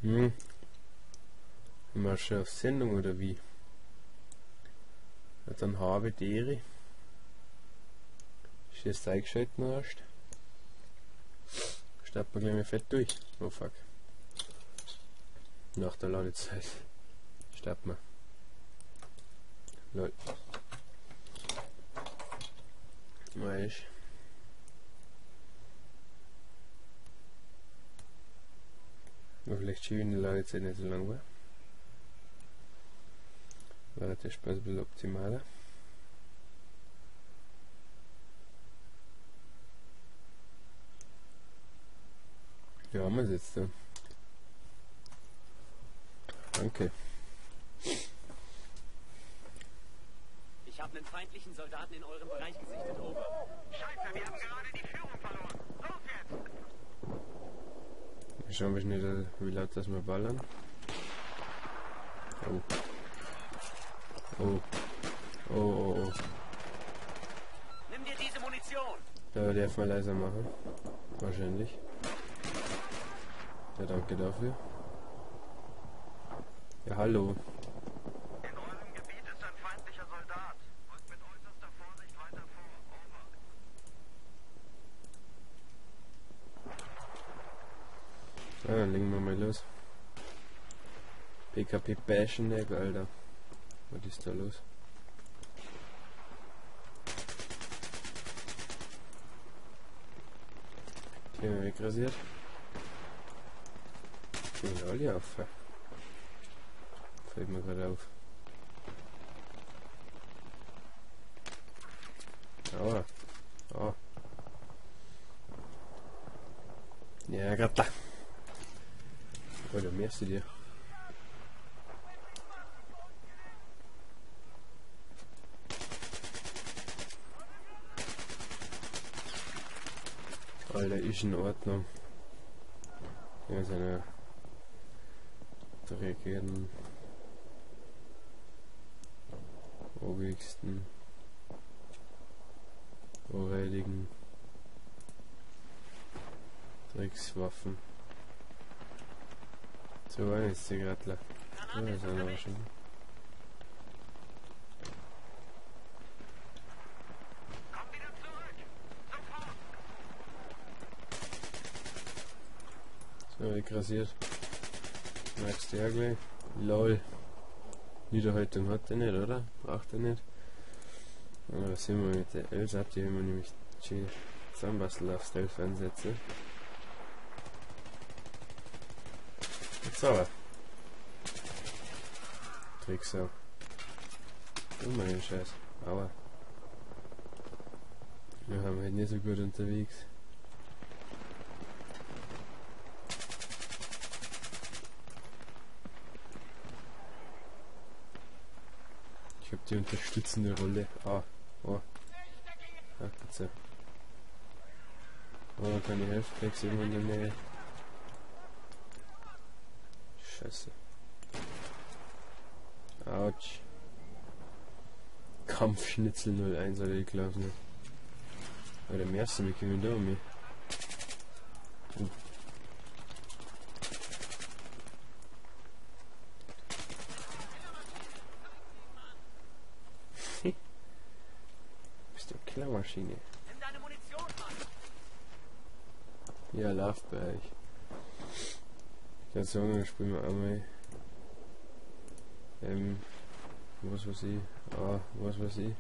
Hm. Mal schon auf Sendung oder wie? Ja, dann habe die Ehre. Ist jetzt eingeschalten erst. Starten wir gleich mal fett durch. Oh fuck. Nach der Ladezeit. Starten wir. Lol. Weißt. Aber vielleicht schieben die Ladezeit nicht so lang war. War der Spaß ein bisschen optimaler. Ja, haben wir es jetzt da. Danke. Ich habe einen feindlichen Soldaten in eurem Bereich gesichtet, over. Scheiße, wir haben gerade die Führung verloren. Los jetzt! Wir schauen wir schnell, wie laut das wir ballern. Oh. Oh. Oh, oh, oh. Nimm dir diese Munition! Da darf man leiser machen. Wahrscheinlich. Ja, danke dafür. Ja, hallo. In eurem Gebiet ist ein feindlicher Soldat. Rückt mit äußerster Vorsicht weiter vor. Over. Ja, dann legen wir mal los. PKP Passion, Alter. Was ist da los? Hier wegrasiert. Gehen alle auf. Fällt mir gerade auf. Aua. Oh. Ja, grad da. Oh, da mehrst du dir. Alter, ist in Ordnung. Ja, seine dreckigen, obrigsten, ohrheiligen Dreckswaffen. So, ist die Grattler. Ja, das ist aber schon. Komm wieder zurück! Sofort! So, wegrasiert. Merkst du ja gleich. LOL. Niederhaltung hat er nicht, oder? Braucht er nicht. Aber was sind wir mit der Elsa? Die haben wir nämlich schön zusammenbasteln auf Stealth einsetzen. Jetzt aber. Drecksau. Du mein Scheiß. Aua. Wir haben halt nicht so gut unterwegs. Ich hab die unterstützende Rolle. Ah, oh. Ach, bitte. Oh, kann ich helfen? Kriegst du irgendwo in der Nähe. Scheiße. Autsch. Kampfschnitzel 01, Alter, ich glaub's nicht. Aber der Mercer, wir kommen da um mich. Bist du Killermaschine? Nimm deine Munition, Mann. Ja, läuft bei euch. Ich kann sagen, wir spielen wir einmal. Was weiß ich? Ah, was weiß ich?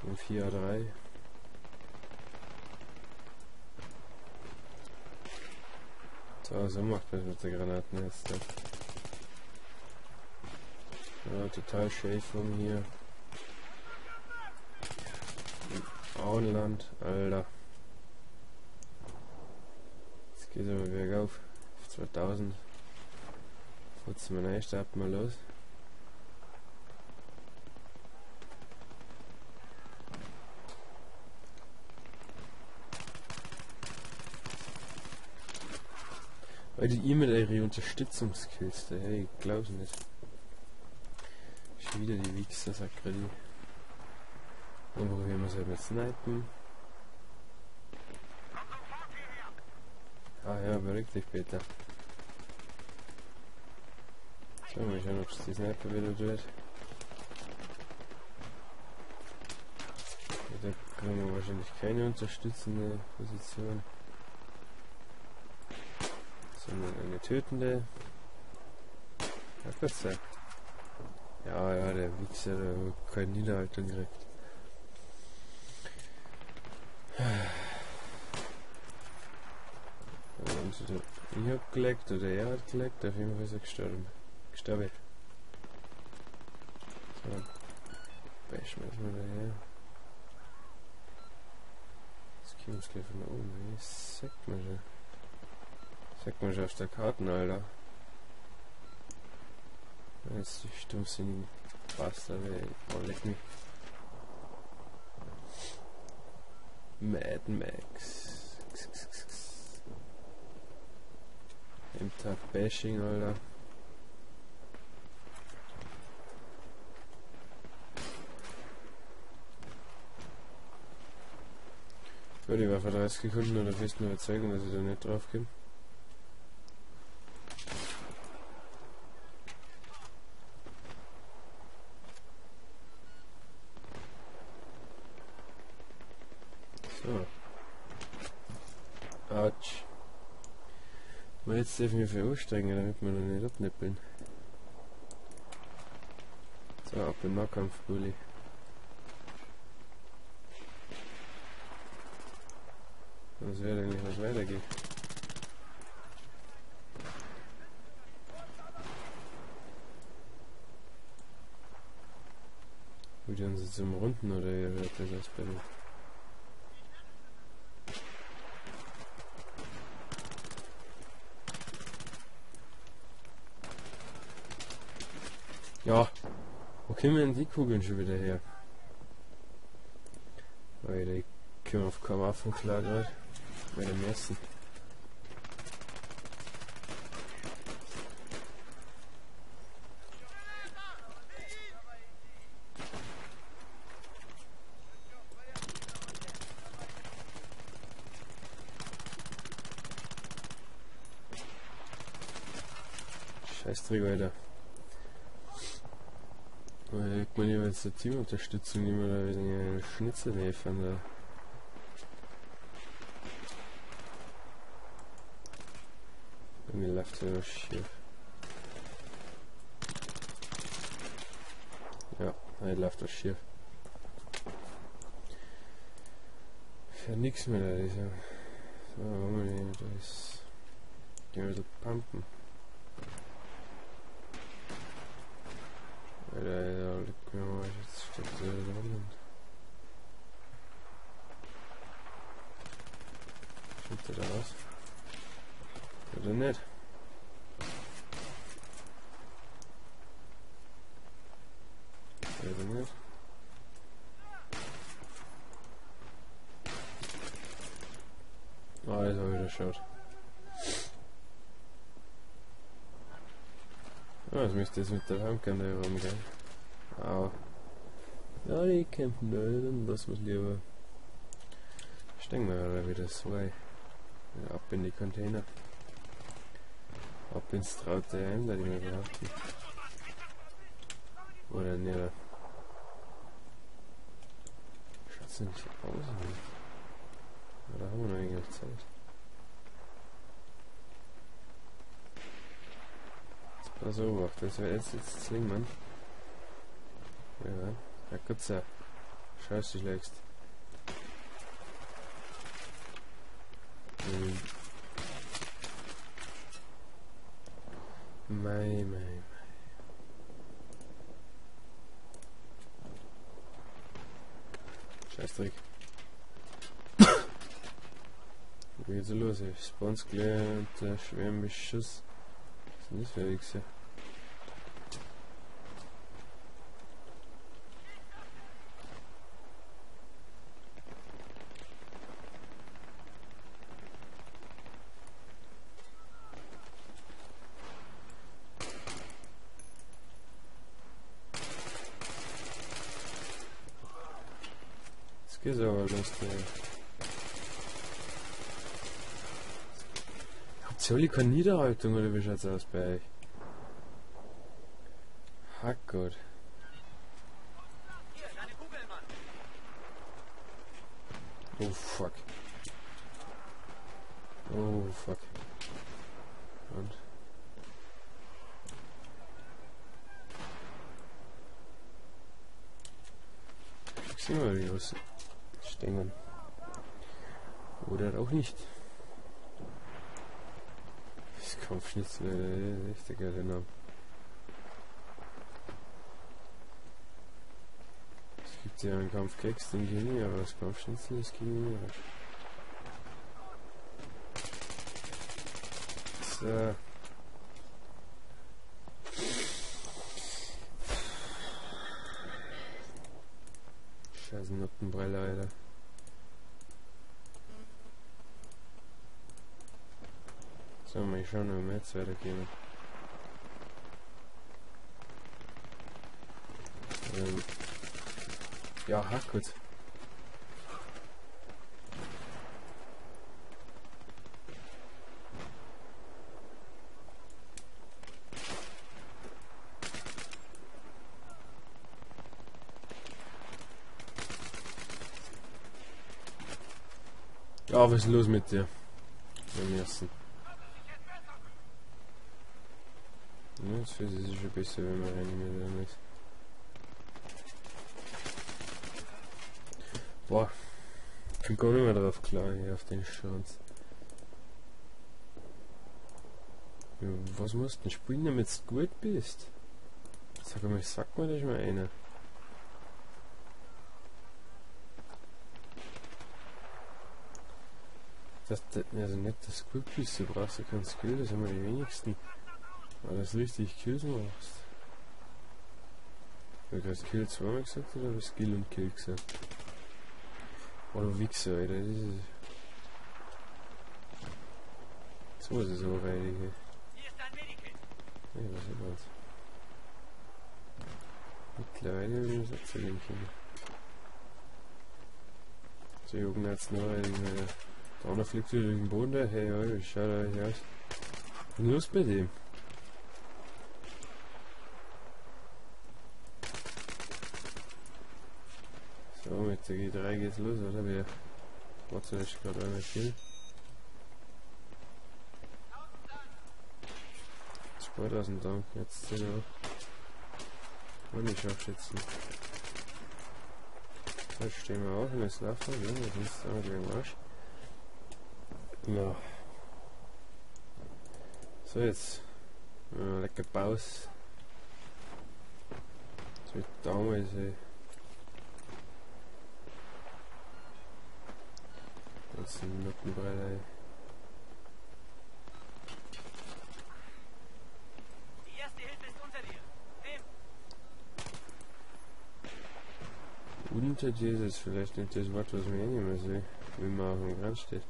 Um 4 A3. So, so macht man mit der Granaten jetzt. Ja, total schön von hier. Auenland, Alter. Jetzt geht's aber bergauf. Auf 2000. Futzen wir rein, starten wir los. Weil die ihr mit eure Unterstützungskills, da, hey, ich glaub's nicht. Schon wieder die Wichser, sagt gerade. Dann probieren wir es halt mit Snipen. Ah ja, beruhig dich, Peter. So, mal schauen, ob es die Sniper wieder tut. Ja, da kriegen wir wahrscheinlich keine unterstützende Position, sondern eine tötende. Ja, Gott sei Dank. Ja, ja, der Wichser, der hat keine Niederhaltung gekriegt. Ich hab geleckt oder er hat geleckt, auf jeden Fall ist er gestorben. Gestorben. So, bashen wir das mal daher. Jetzt kommt es gleich von oben, das sagt man schon. Sagt man schon auf der Karte, Alter. Jetzt die stumpfsinnigen Bastard, ey. Oh, leck mich. Mad Max. Im Tag Bashing, Alter. Gut, ich war vor 30 Sekunden oder festen Überzeugung, dass ich da nicht drauf komme. So. Autsch. Aber jetzt dürfen wir viel anstrengen, damit wir noch nicht abnippeln. So, ab in Nahkampf, Bulli. Das wäre eigentlich, was weitergeht. Wollt ihr uns jetzt umrunden oder ihr werdet das ausbilden? Ja, wo kommen denn die Kugeln schon wieder her? Weil die kommen auf keine Waffen klar gerade. Bei dem ersten. Scheißdreck, Alter. Weil ich meine, wenn es der Teamunterstützung nicht mehr da wegen Schnitzel liefern da. Mir läuft ja schief. Ja, heute läuft das schief. Ist ja nichts mehr da, ist ja. So, wollen wir denn? Da ist. Gehen wir ein bisschen pumpen. Alter, ja, leck mir mal, jetzt steckt der da drin. Schaut der da aus? Oder nicht? Oder nicht? Ah, das war wieder schade. Ah, das müsste jetzt mit der Pumpgun da rumgehen. Au. Ja, die kämpfen da, dann lassen wir's lieber. Steigen wir wieder so weit. Ja, ab in die Container. Ab ins traute Heim, da die mir behaupten. Oder nicht. Schaut's denn nicht aus? Ja, da haben wir noch eigentlich Zeit. Jetzt pass auf, das wäre jetzt zwingen. Ja, ja gut so. Scheiße, du schlägst. Mei, mei, mei. Scheißdreck. Wie geht's los? Ich spawns gleich und der schweren Beschuss. Was ist denn das für ein Wichser? Jetzt geht's aber los, ey. Habt ihr alle keine Niederhaltung oder wie schaut's aus bei euch? Hackgott. Hier, deine Kugel, Mann. Oh fuck. Oh fuck. Und? Ich sehe mal, wie was stehen. Oder auch nicht. Das Kampfschnitzel, das ist echt der geile Name. Es gibt ja einen Kampfkeks, den kenne ich, aber das Kampfschnitzel, das kenne ich nicht. So. Scheiße Noppenbrille, Alter. So, mal schauen, wie wir jetzt weitergehen. Ja, Hackgut. Ja, was ist los mit dir? Beim ersten. Ja, jetzt fühlt es sich schon besser, wenn man rein ist. Boah, ich bin gar nicht mehr drauf klar hier auf den Schranz. Ja, was musst du denn spielen, damit du gut bist? Sag mal, sag mir das mal einer. Das, also nicht, dass du gut bist, du brauchst ja keinen Skill, das haben wir die wenigsten. Aber das richtig Kills machst. Hab ich gerade Kill zweimal gesagt oder hab ich Skill und Kill gesagt? Oh du Wichser, Alter, das ist. So ist es aber reinig, ey. Hier ist ein Medikit. Ja, was ist das? Mittlerweile will ich das erzählen können. So, Jugend hat's noch, Alter. Der andere fliegt wieder durch den Boden da. Hey, hey, wie schaut er euch aus? Was ist los bei dem? So, mit der G3 geht's los, oder? Wir warten jetzt gerade einmal viel. 2000 Dank, jetzt 10 Uhr. Und ich Scharfschützen. So, jetzt stehen wir auf und jetzt laufen wir, ne? Sonst sind wir gleich im Arsch. Ja. So, jetzt. Lecker Pause. So wie damals, ey. Ganzen Noppenbrille, ey. Die erste Hilfe ist unter dir. Nimm. Unter dir ist jetzt vielleicht nicht das Wort, was man eh nicht mehr sieht, wenn man auf dem Rand steht.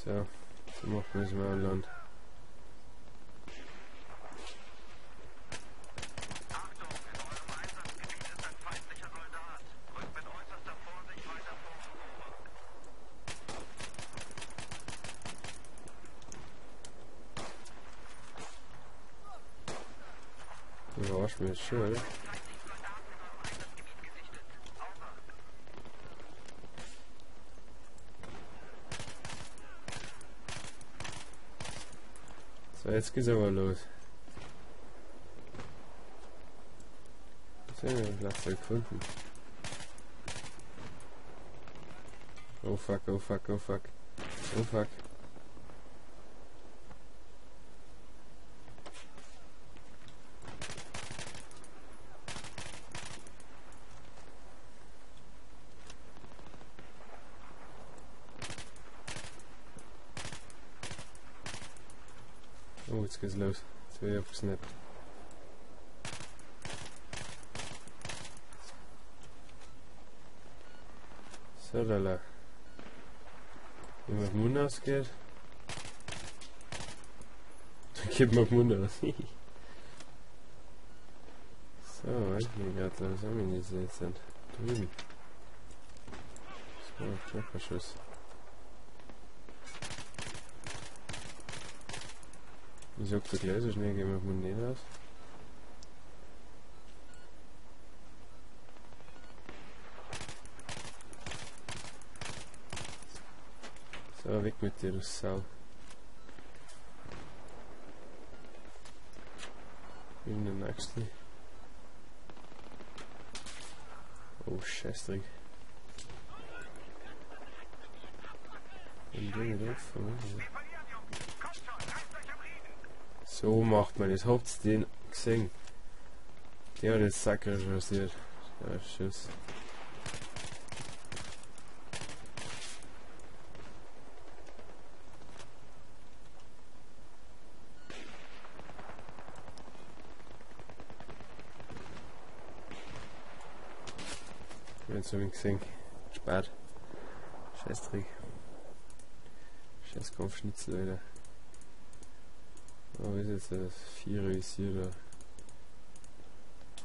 So, so macht man es mal an Land. Achtung, in eurem Einsatzgebiet ist ein feindlicher Soldat. Rückt mit äußerster Vorsicht weiter vor. Du verarschst mich jetzt schon, oder? 30 Soldaten in eurem Einsatzgebiet gesichtet. Aufwachen. So, jetzt geht's aber los. Jetzt haben wir den Platz gefunden. Oh fuck, oh fuck, oh fuck. Oh fuck. Oh, jetzt geht's los. Jetzt werde ich abgesnappt. So, lala. Wenn man Mund ausgeht, dann geht man Mund aus. So, ich bin gerade langsam in diese jetzt sind. Drüben. So, Joker-Schuss. Ich sag dir gleich, so schnell gehen wir vom nicht aus. So, weg mit dir, du Sau. In der nächsten. Oh, Scheißdreck. So macht man das. Habt ihr den gesehen? Der hat jetzt sakrisch rasiert. Ja, Schuss. Jetzt habe ich gesehen. Spart. Scheißdreck. Scheiß Kampfschnitzel, Alter. Oh, ist jetzt das Vierer Visier da?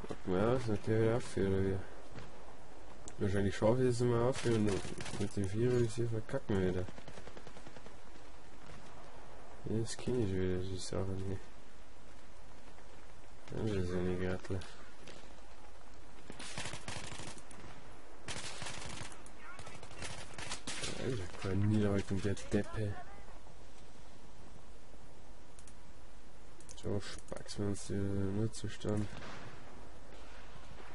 Packen wir aus, natürlich wieder aufhören, oder wie? Wahrscheinlich schaffe ich das immer aufhören und mit dem Vierer Visier verkacken wir wieder. Das kenne ich wieder, die Sache hier. Das ist eine Gratler. Das ist ja keine Niederhaltung, der Deppe. So spackst wir uns nur Zustand.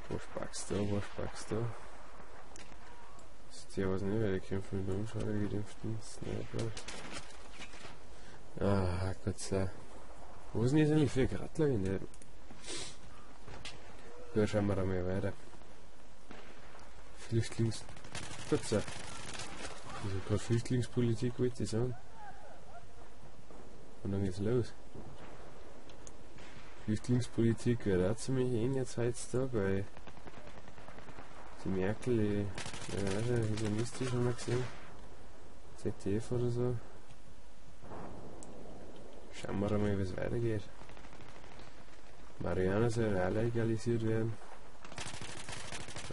Wo spackst du, wo spackst du? Ist der was nicht, weil der kämpft mit dem unschadegedämpften Sniper. Ah, Gott sei Dank. Wo sind jetzt eigentlich für Grattler in der? Gut, schauen wir da mal weiter. Flüchtlings... Gott sei Dank. Also gerade Flüchtlingspolitik wollte ich sagen. Und dann geht's los. Flüchtlingspolitik wird auch ziemlich eng jetzt heutzutage, weil die Merkel, die ja, schon islamistisch haben wir gesehen. ZDF oder so. Schauen wir mal, wie es weitergeht. Marihuana soll auch legalisiert werden.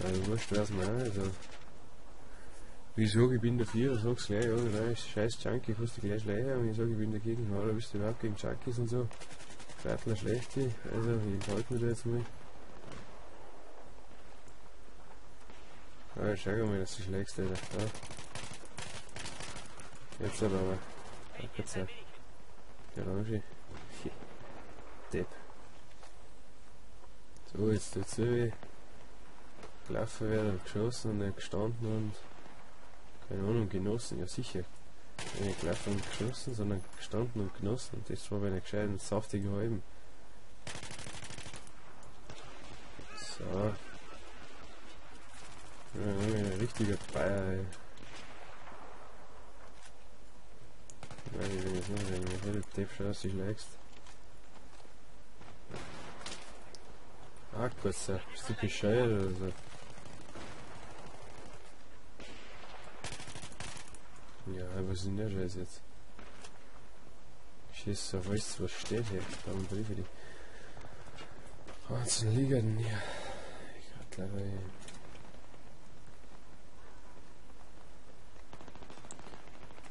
Also wurscht wär's mir auch, also. Ich sag, ich bin dafür, sag's gleich, ja, nein, scheiß Junkie, kannst du gleich schleichen, und ich sag, ich bin dagegen, ja, da bist du überhaupt gegen Junkies und so. Kreitler schlechte, also ich enthalte mich da jetzt mal. Ah, schau mal, dass du schlägst, Alter. Ja. Jetzt aber. Jetzt aber. Gerange. Depp. So, jetzt tut's so weh. Gelaufen werden und geschossen und dann gestanden und keine Ahnung, genossen, ja sicher. Nicht gelaufen und geschossen, sondern gestanden und genossen. Und das war bei einer gescheiten, saftigen Halben. So. Ja, ein richtiger Bayer, ey. Nein, ich bin jetzt noch wenn du Depp schon aus, dich schlägst. Ah, Gott sei Dank, bist du bescheuert oder so? Ja, was ist denn der Scheiß jetzt? Schiss auf alles, was steht hier. Da haben Briefe, die. Was liegt denn hier? Ich hab leider.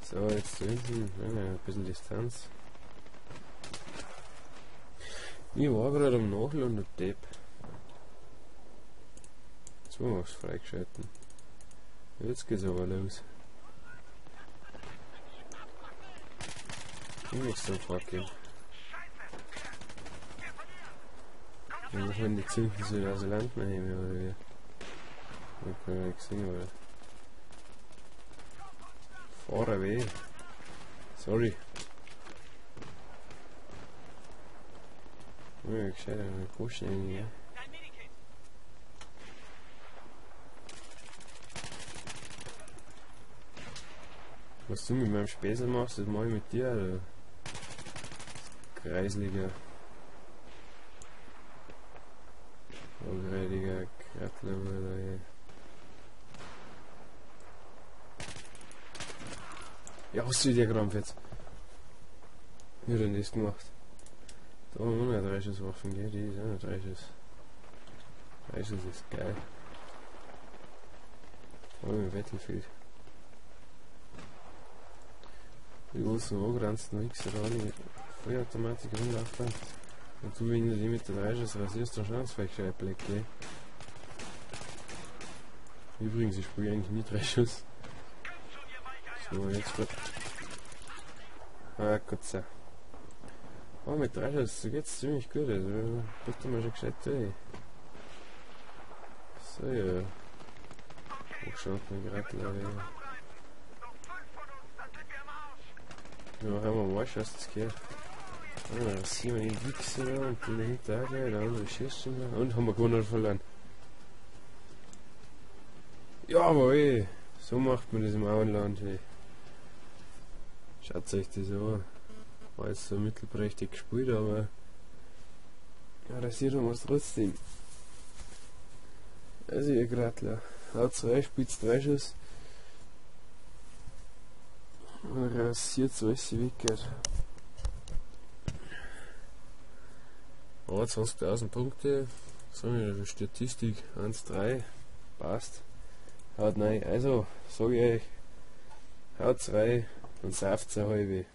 So, jetzt da hinten. Ja, ein bisschen Distanz. Ich war gerade am Nachladen, der Depp. So, mach's freigeschalten. Jetzt geht's aber los. Ich muss zum Fortgehen. Wir machen die Zinken so Asylanten nehmen, oder wie? Ich kann nicht sehen, oder? Fahrer weh. Sorry. Ja, gescheit, eine Goschen irgendwie, ja. Was du mit meinem Späßel machst, das mach ich mit dir, oder? Kreisliger. Hochwertiger Krattler, oder? Ja, was ist der Krampf jetzt? Wie hat denn das gemacht? Da haben wir noch eine Dreischusswaffen, gell? Die ist auch noch Dreischuss. Dreischuss ist geil. Vor allem im Battlefield. Die großen angeranzten Wichser da alle mit Vollautomatik rumlaufen. Und du, wenn du die mit der Dreischuss rasierst, dann schauen sie vielleicht schon Black, gell? Übrigens, ich spiele eigentlich nie Dreischuss. So, jetzt grad. Ah, Gott sei Dank. Oh, mit Dreischuss, so geht's ziemlich gut, also bitte mal schon gescheit durch. So, ja. Wo schaut man gerade, glaube ich. Wir machen einmal Marsch aus das gehört. Ah, da sehen wir den Wichser da und den dahinter auch gleich, der andere schießt schon da. Und haben wir gewonnen oder verloren? Jawohl! So macht man das im Auenland, ey. Schaut euch das an. War jetzt so mittelprächtig gespielt, aber ja, rasiert haben wir's trotzdem. Also ihr Gratler, haut 2, spielt 3 Schuss. Und rasiert so alles weg geht. 20.000 Punkte, sagen wir Statistik 1,3, passt. Haut rein, also sag ich euch, haut rein und sauft eine halbe.